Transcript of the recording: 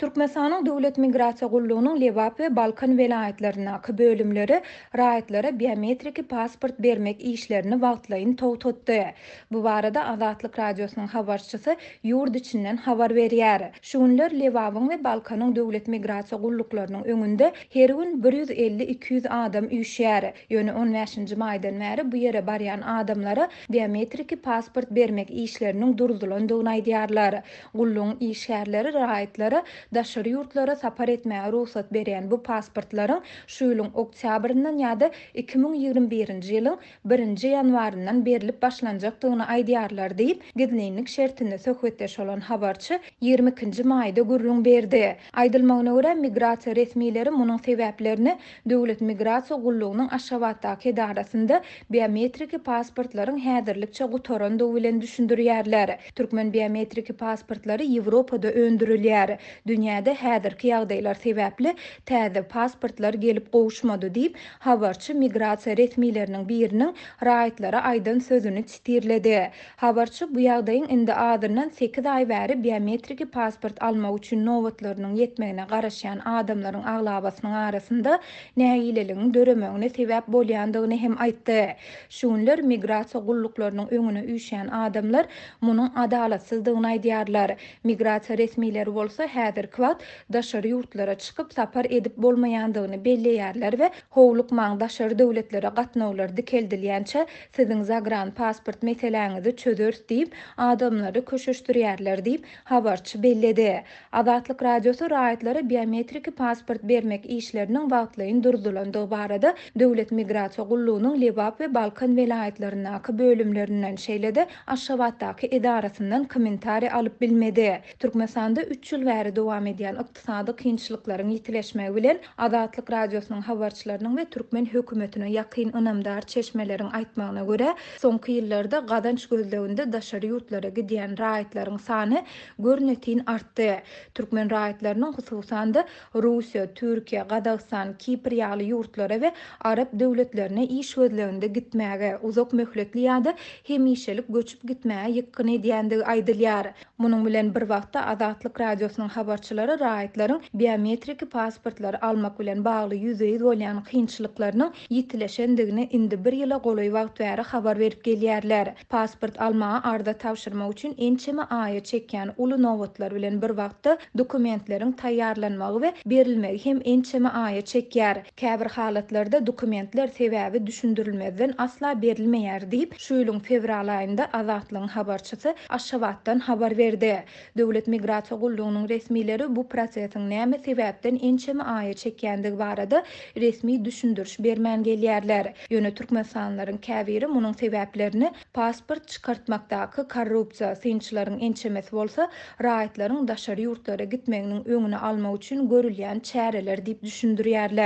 Türkmenistanyň Döwlet migrasiýa gullugynyň Lebap we Balkan welaýatlaryndaky bölümleri raýatlara biometriki pasport bermek işlerini wagtlaýyn togtatdy. Bu barada Azatlyk Radiosynyň habarçysy ýurt içinden habar berýär. Şu günler Lebabyň we Balkanyň döwlet migrasiýa gulluklarynyň öňünde her gün bir 150-200 adam üýşýär. Ýöne on bäşinji maýdan bäri bu ýere barýan adamlara biometriki pasport bermek işleriniň durzulandygyny aýdýarlar. Gullugyň işgärleri raýatlara daşary ýurtlara sapar etmäge rugsat berýän bu pasportlaryň şu ýylyň oktýabryndan ýa-da 2021-nji ýylyň birinji ýanwaryndan berlip başlanjakdygyny aýdýarlar diýip, gizlinlik şertinde söhbetdeş bolan habarçy 22-nji maýda gürrüň berdi. Aýdylmagyna görä, migrasiýa resmileri munuň sebäplerini Döwlet migrasiýa gullugynyň Aşgabatdaky edarasynda biometriki pasportlaryň häzirlikçe gutarandygy bilen düşündirýärler. Türkmen biometriki pasportlary Ýewropada öndürilýär. Dünýäde häzirki ýagdaýlar sebäpli täze pasportlar gelip gowuşmady diýip, habarçy migrasiýa resmileriniň biriniň raýatlara aýdan sözüni sitirledi. Habarçy bu ýagdaýyň indi azyndan sekiz aý bäri biometriki pasport almak üçin nobatlarynyň ýetmegine garaşýan adamlaryň aglabasynyň arasynda nägileligiň döremegine sebäp bolýandygyny hem aýtdy. Şu günler migrasiýa gulluklarynyň öňüne üýşýän adamlar munuň adalatsyzdygyny aýdýarlar. Migrasiýa resmileri bolsa häzirki wagt daşary ýurtlara çykyp sapar edip bolmaýandygyny belleýärler we howlukmaň daşary döwletlere gatnawlar dikeldilýänçä Siziň zagran pasport meseläňizi çözeris diýip, adamlary köşeşdirýärler diýip, habarçy belledi. Azatlyk Radiosy raýatlara biometriki pasport bermek işleriniň wagtlaýyn durzulandygy barada Döwlet migrasiýa gullugynyň Lebap we Balkan welaýatlaryndaky bölümlerinden, şeýle-de Aşgabatdaky edarasyndan kommentariý alyp bilmedi. Türkmenistanda üç ýyl bäri dowam edýän ykdysady kynçylyklaryň ýitileşmegi bilen, Azatlyk Radiosynyň habarçylarynyň we türkmen hökümetine ýakyn ynamdar çeşmeleriň aýtmagyna görä, soňky ýyllarda gazanç gözleginde daşary ýurtlara gidýän raýatlaryň sany görnetin artdy. Türkmen raýatlarynyň, hususan-da, Russiýa, Türkiýe, Gazagystan, Kipr ýaly ýurtlara we arap döwletlerine iş gözleginde gitmäge, uzak möhletli ýa-da hemişelik göçüp gitmäge ýykgyn edýändigi aýdylýar. Munuň bilen bir wagtda, Azatlyk Radiosynyň habarçylary raýatlaryň biometriki pasportlary almak bilen bagly ýüzbe-ýüz bolýan kynçylyklarynyň ýitileşendigini indi bir ýyla golaý wagt bäri habar berip gelýärler. Pasport almaga arza tabşyrmak üçin ençeme aýa çekýän uly nobatlar bilen bir wagtda dokumentleriň taýýarlanmagy we berilmegi hem ençeme aýa çekýär. Käbir halatlarda dokumentler sebäbi düşündirilmezden asla berilmeýär diýip, şu ýylyň fewral aýynda Azatlygyň habarçysy Aşgabatdan habar berdi. Döwlet migrasiýa gullugynyň resmileri bu prosesiň näme sebäpden ençeme aýa çekýändigi barada resmi düşündiriş bermän gelýärler. Ýöne türkmenistanlylaryň käbiri munuň sebäplerini pasport çykartmakdaky korrupsiýa, synçylaryň ençemesi bolsa raýatlaryň daşary ýurtlara gitmeginiň öňüni almak üçin görülýän çäreler diýip düşündirýärler.